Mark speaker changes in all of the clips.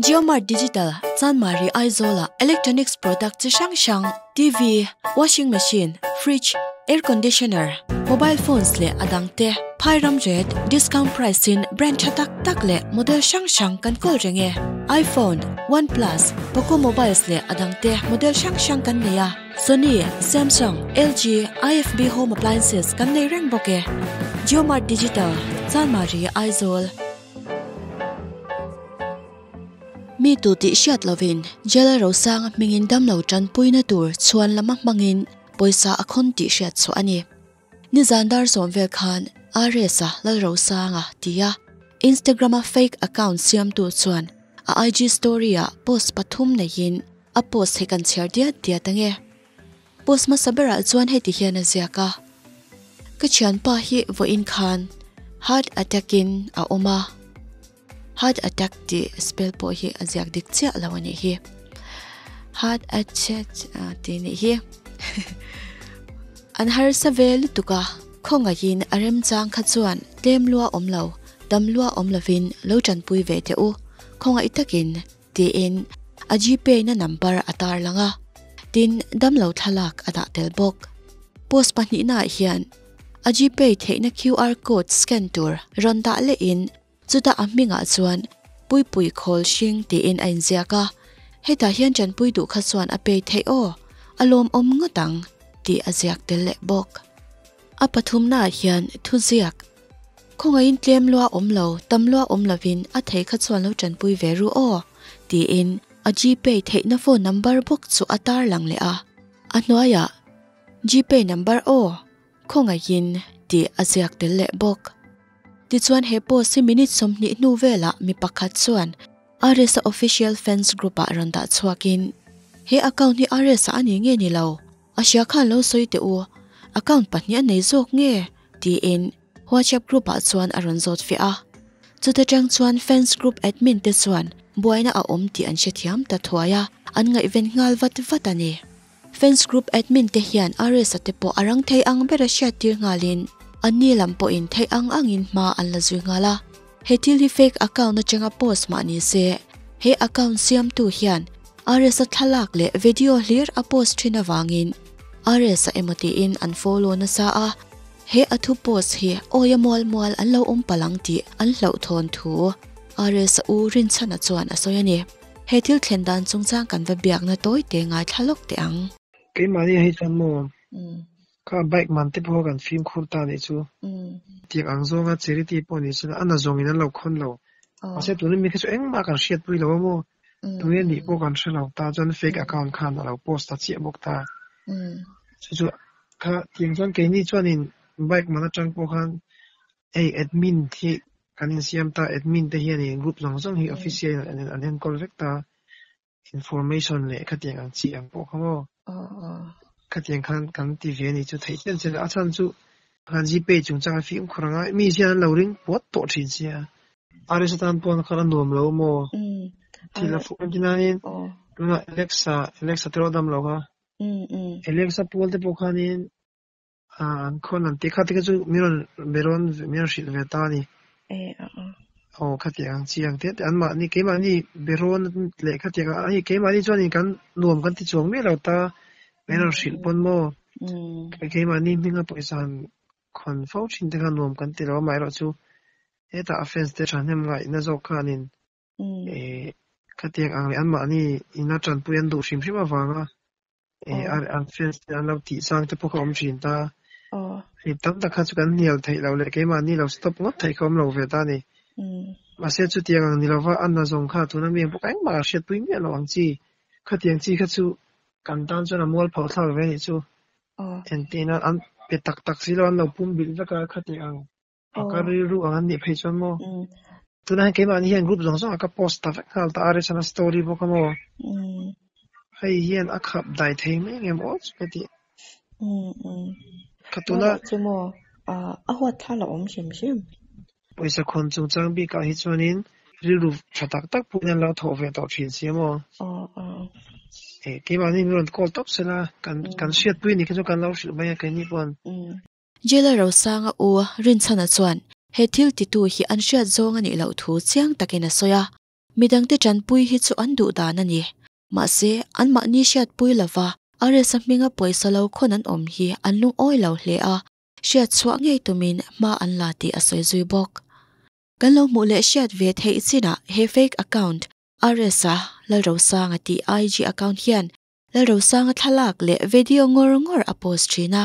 Speaker 1: JioMart Digital, Chanmari Aizawl-ah electronics product chi hrang hrang, TV, washing machine, fridge, air conditioner, mobile phones leh a dang te phai ram ret discount price in brand tha tak tak leh model hrang hrang kan kawl reng e. iPhone, OnePlus, Poco mobiles leh a dang te model hrang hrang kan nei a. Sony, Samsung, LG, IFB home appliances kan nei reng bawk e. JioMart Digital, Chanmari, Aizawl. Mi tu tih hriat lovin Jela Rosanga hmingin damlo tanpuina tur chhuan lama hmangin pawisa a khawn tih hriat chhuah a ni. Nizan dar sawm vel khan RS-a Lalrosanga tia Instagram-a fake account siamtu chuan a IG story-ah post pathum neiin a post hi kan chhiar diat diat ange. Post hmasa berah chuan heti hian a ziak a, Ka thianpa hi vawiin khan heart attack-in a awm a. Heart attack tih spell pawh hi a ziak dik chiah lo a nih hi. Heart attack tih nih hi. An harsa ve lutuk a, khawngaihin a remchang kha chuan tlem lua awm lo, tam lua awm lovin lo tanpui ve teh u, khawngaih takin tiin a Gpay na number a tarlang a, tin damlo thlalak a dah tel bawk. Post pahnihnaah hian a Gpay theihna QR code scan tur rawn dah lehin Chutah a hmingah chuan Puipui Khawl Hring tiin a inziak a, hetah hian Chanpui duh kha chuan a pei theih aw, a lawmawm ngawt ang tih a ziak tel leh bawk. A pathumnaah hian thuziak, Khawngaihin tlem lua awm lo, tam lua awm lovin a thei kha chuan lo tanpui ve ru aw tiin a Gpay theihna phone number bawk chu a tarlang leh a, a hnuaiah Gpay number aw Khawngaihin tih a ziak tel leh bawk. Tichuan he post hi minute 20 hnu velah mi pakhat chuan RS-a official fans group-ah rawn dah chhuakin, He account hi RS-a a ni nge ni lo? A hria khan lo sawi teh u, account pahnih a nei zawk nge? tiin WhatsApp group-ah chuan a rawn zawt fiah a. Chuta tang chuan fans group admin te chuan buaina a awm tih an hrethiam ta thuai a, an ngaihven nghal vat vat a ni. Fans group admin te hian RS-a te pawh a rang thei ang bera hriattir nghalin anni lam pawhin theih ang angin hma an la zui nghal a. He thil hi fake account atanga post mah ni se, he account siamtu hian RS-a thlalak leh video hlir a post thin avangin RS-a emaw tiin an follow nasa a, he a thu post hi awia mual mual an lo awm palh ang tih an hlauhthawn thu RS-a u Rinchhana chuan a sawi a ni. He thil thlen dan chungchang kan va biakna tawi te ngaithla lawk teh ang.
Speaker 2: Keimahni hi chuan maw kha bike man te pawh kan fimkhur ta nih chu. Tiang ang zawnga charity pawh ni sela a na zawngin an lo khawn lo. Mahse tuna mi kha chu engmah kan hriatpui lo a maw. Tunge nih pawh kan hre lo ta chuan fake account khan a lo post ta chiah bawk ta. Chu chu kha tiang chuan keini chuanin bike man atang pawh khan Hei admin hi kan insiam ta, admin te hian in group zawng zawng hi official in an enkawl vek ta, information leh khatiang ang chi ang pawh kha maw khatiang khan kan ti ve a ni chu theih chian chian a chhan chu khan gpay chungchang a fimkhur anga mi hian an lo ring puat tawh thin sia. RS atan pawn khan a nuam lo maw thil a fuh em tin nain tunah Alexa Alexa te erawh dam lo kha Alexa pawl te pawh khanin An khawn an tih kha te kha chu min rawn be rawn min rawn hrilh ve ta a ni. Aw khatiang ang chi ang te te an mahni keimahni be rawn leh khatiang a hei keimahni chuanin kan nuam kan ti chuang miah lo ta min rawn hrilh pawn maw keimahni hminga pawisa han khawn fo thin te kha nuam kan ti lo amaherawhchu hetah a fans te thahnem ngaihna zawk khanin khatiang ang leh anmahni ina tanpui an duh hrim hrim avanga an fans te an lo tih chang te pawh kha awm thin ta. Hei tam tak kha chu kan hnial theih loh leh keimahni lo stop ngawt theih kha awm lo ve ta a ni. Mahse chutiang ang ni lova a na zawng kha tuna mi ang pawh kha engmah a hriatpui miah lo ang chi. Khatiang chi kha chu kan tan chuan a mual pho thlak ve a nih chu. Entirna an pe tak tak si lo an lo pum bilh vek a khatiang ang. A ka rilru ang an nih phei chuan maw? Tunah hian keimahni hian group zawng zawngah ka post ta vek nghal ta a, Rechana story bawk a maw? Hei hian a khap dai thei mai ang em aw chu ka ti. Ka tuna.
Speaker 3: Chu maw a huat thla la awm hrim hrim.
Speaker 2: Pawisa khawn chungchang bikah hi chuanin rilru tha tak tak pawhin an lo thawh ve tawh thin si a maw? Keimahni min rawn call tawp sela kan hriatpui ni kha chu kan lo hrilh mai a keini paw'n.
Speaker 1: Jailer Rosanga u Rinchhana chuan he thil titu hi an hriat zawng a nih loh thu chiang takin a sawi a. Midangte tanpui hi chu an duh dan a ni. Mahse, anmahni hriatpui lova RS-a hminga pawisa lo khawn an awm hi an lungawi lo hle a, hriat chhuah ngei tumin hma an la tih a sawi zui bawk. Kan lo hmuh leh hriat ve theih chinah he fake account RS-a Lalrosanga tih IG account hian Lalrosanga thlalak leh video ngawr ngawr a post thin a.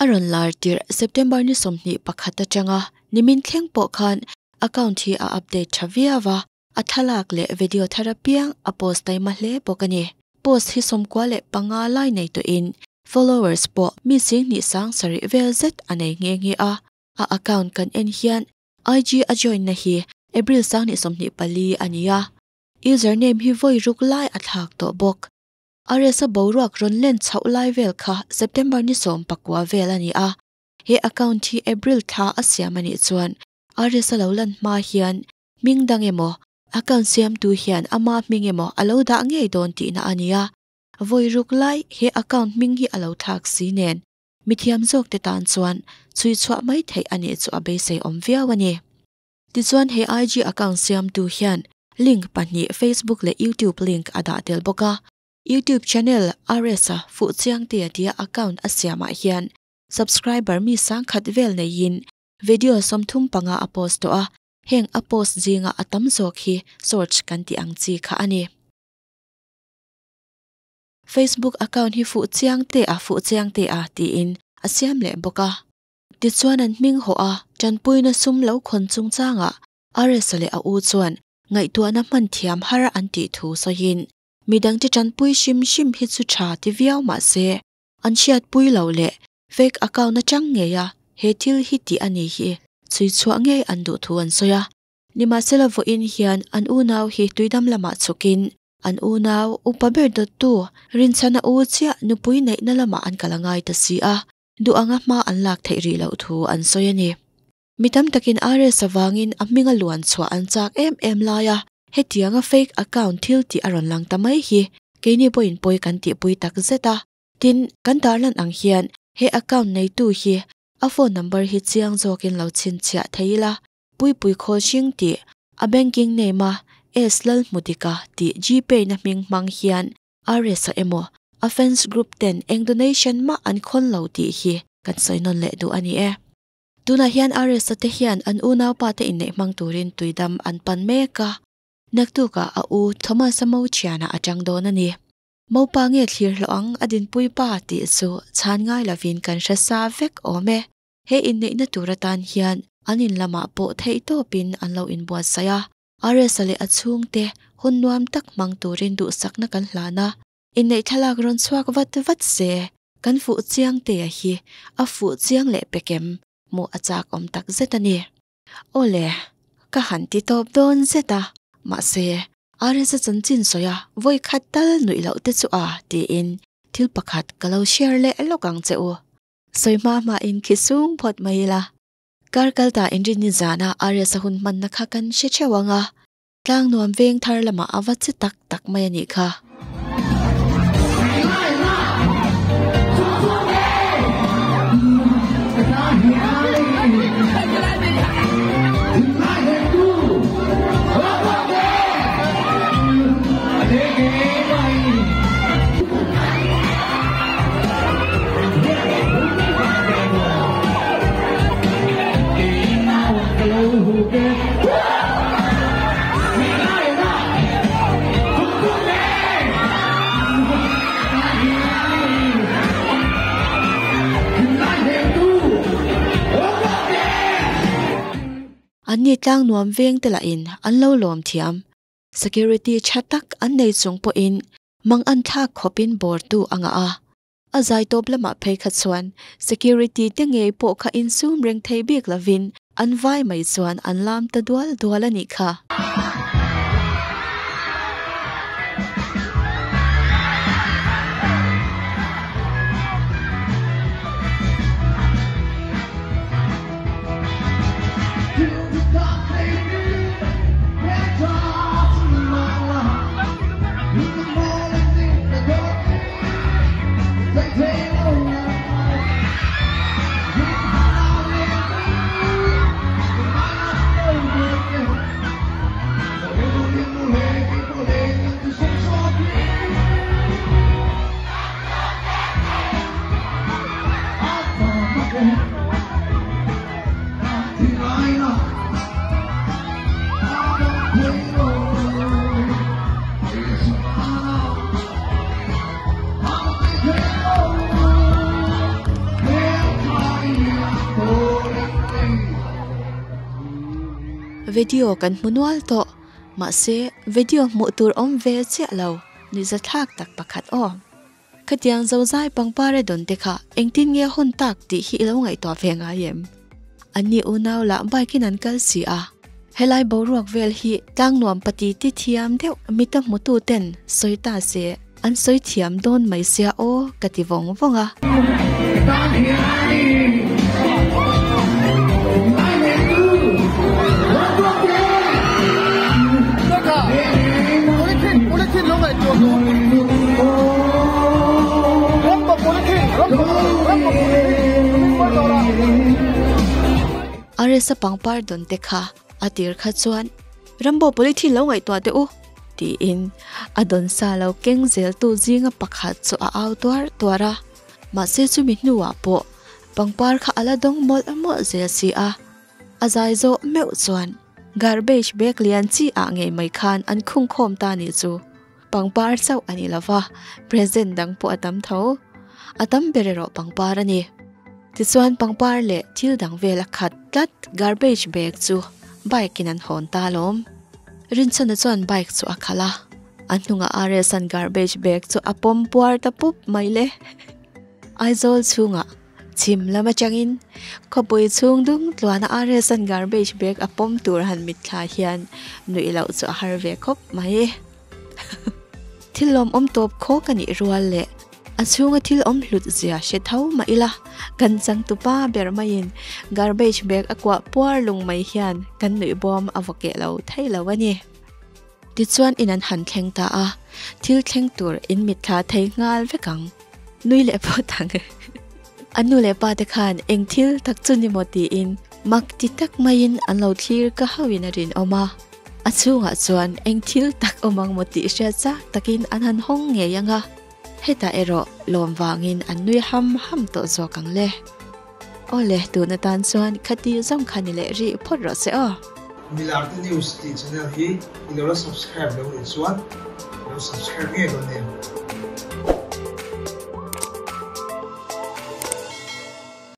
Speaker 1: A rawn lar tirh September ni 21 atanga nimin thleng pawh khan account hi a update tha viau a, a thlalak leh video thar apiang a post taima hle bawk a ni. Post hi 95 lai nei tawhin followers pawh mi 27,000 vel zet a nei nghe nghe a. A account kan en hian IG a join na hi April 24 a ni a. Username hi vawi ruk lai a thlak tawh bawk. RS-a boruak rawn len chhoh lai vel kha September ni 19 vel a ni a. He account hi April thla a siam a nih chuan RS-a lo lan hma hian hming dang emaw account siamtu hian ama hming emaw a lo dah ngei dawn tihna a ni a. Vawi ruk lai he account hming hi a lo thlak si nen. Mithiam zawk te tan chuan chhui chhuah mai theih a nih chu a beisei awm viau a ni. Tichuan he IG account siamtu hian link pahnih Facebook leh YouTube link a dah tel bawk a. YouTube channel RS-a Fuhchiangtea tia account a siamah hian subscriber mi sangkhat vel neiin video 35 a post tawh a, heng a post zinga a tam zawk hi search kan tih ang chi kha a ni. Facebook account hi Fuhchiangtea Fuhchiangtea tiin a siam leh bawk a. Tichuan an hming haw a, tanpuina sum lo khawn chungchangah RS-a leh a u chuan ngaihtuahna hman thiam har an tih thu sawiin midangte tanpui hrim hrim hi chu tha ti viau mahse an hriatpui lo leh fake account atang ngei a he thil hi tih a ni hi chhui chhuah ngei an duh thu an sawi a. Nimahsela vawiin hian an unau hi tuidam lamah chhukin an unau upa ber dawttu rinchhana u chiah nupui neihna lamah an kal a ngai ta si a, duh anga hma an lak theih rih loh thu an sawi a ni. Mi tam takin RS avangin a hminga luan chhuah an chak em em lai a, hetianga fake account thil tih a rawn lang ta mai hi keini pawhin pawi kan tihpui tak zet a. Tin, kan tarlan ang hian he account neitu hi a phone number hi chiang zawkin lo chhinchhiah thei ila, Puipui khawl hring tih a banking name a S Lalhmudika tih Gpay na hming hmang hian RS-a emaw a fans group ten eng donation mah an khawn lo tih hi kan sawi nawn leh duh a ni e. Tunah hian RS-a te hian an unaupa te inneih hmang turin tuidam an pan mek a, naktukah a u Thomas-a mo thianah a tang dawn a ni. Mopa nge thlir hlawh ang a dinpui pa tih chu chhan ngai lovin kan hre sa vek awm e. He inneihna tur atan hian an in lamah pawh theih tawpin an lo inbuatsaih a, RS-a leh a chhungte hun nuam tak hmang turin duhsakna kan hlan a, inneih thlalak rawn chhuak vat vat se kan fuh chiang tea hi a fuh chiang leh pekem hmuh a chak awm tak zet a ni. Awle, ka han ti tawp dawn zet a, mahse RS-a chanchin sawi a vawi khat tal nuih loh te chu a tiin thil pakhat ka lo share leh lawk ang che u. Sawi hma hma in khi sung phawt mai ila. Kar kal ta inrinni zana RS-a hun hmanna kha kan hre theuh ang a, tlang nuam veng thar lamah a va che tak tak mai a nih kha. An ni tlang nuam veng te lahin an lo lawm thiam. Security tha tak an nei chung pawhin mang an thlak khawpin bawrtu a ngah a. A zai tawp lamah phei kha chuan security te ngei pawh kha insum reng thei bik lovin an vai mai chuan an lam ta dual dual a nih kha. Video kan hmu nual tawh, mahse video hmuh tur awm ve chiah lo, nuihzathlak tak pakhat aw. Khatiang zozai pangpar a dawn te kha engtin nge hawn tak tih hi i lo ngaihtuah ve ngai em? Anni unau lah bike in an kal si a, helai boruak vel hi tlang nuam pati ti thiam deuh mita hmutu ten sawi ta se an sawi thiam dawn mai sia aw ka ti vawng vawng a. Aresa pangpar dawn te kha a tir kha chuan Rambo polythene lo ngaihtuah teh u tiin a dawn sa lo keng zel tu zinga pakhat chu a au tuar tuar a. Mahse chumi hnuah pawh pangpar kha a la dawng mawlh mawlh zel si a, a zai zawh meuh chuan garbage bag lian chi ah ngei mai khan an khung khawm ta nih chu. Pangpar chauh a ni lova, present dang pawh a tam tho. A tam ber erawh pangpar a ni. Tichuan pangpar leh thil dang vel a khat tlat garbage bag chu bike in an hawn ta alawm. Rinchhana chuan bike chu a khalh a. A hnungah RS-a'n garbage bag chu a pawm puar ta pup mai le. Aizawl chhungah chhim lam atangin khawpui chhung dung tluana RS-a'n garbage bag a pawm tur han mitthla hian nuih loh chu a har ve khawp mai. Thil lawmawm tawp khawk a nih rual leh a chhunga thil awm hlut zia hre tho mah ila kan changtupa ber maiin garbage bag a kuah puar lung mai hian kan nuih bawm a vaw keh lo thei lo a ni. Tichuan in an han thleng ta a, thil thleng tur in mitthla thei nghal vek ang. Nui leh phawt ang. An nu leh pa te khan eng thil tak chu ni maw tiin mak ti tak maiin an lo thlir ka hauhin a rinawm a. A chhungah chuan eng thil tak awm ang maw tih hriat chak takin an han hawng ngei ang a. Hetah erawh lawm vangin an nui ham ham tawh zawk ang le. Awle, tun atan chuan khati zawng kha ni leh rih phawt rawh se aw.
Speaker 2: Milarte News tih channel hi i lo la subscribe lo nih chuan lo subscribe ngei dawn em?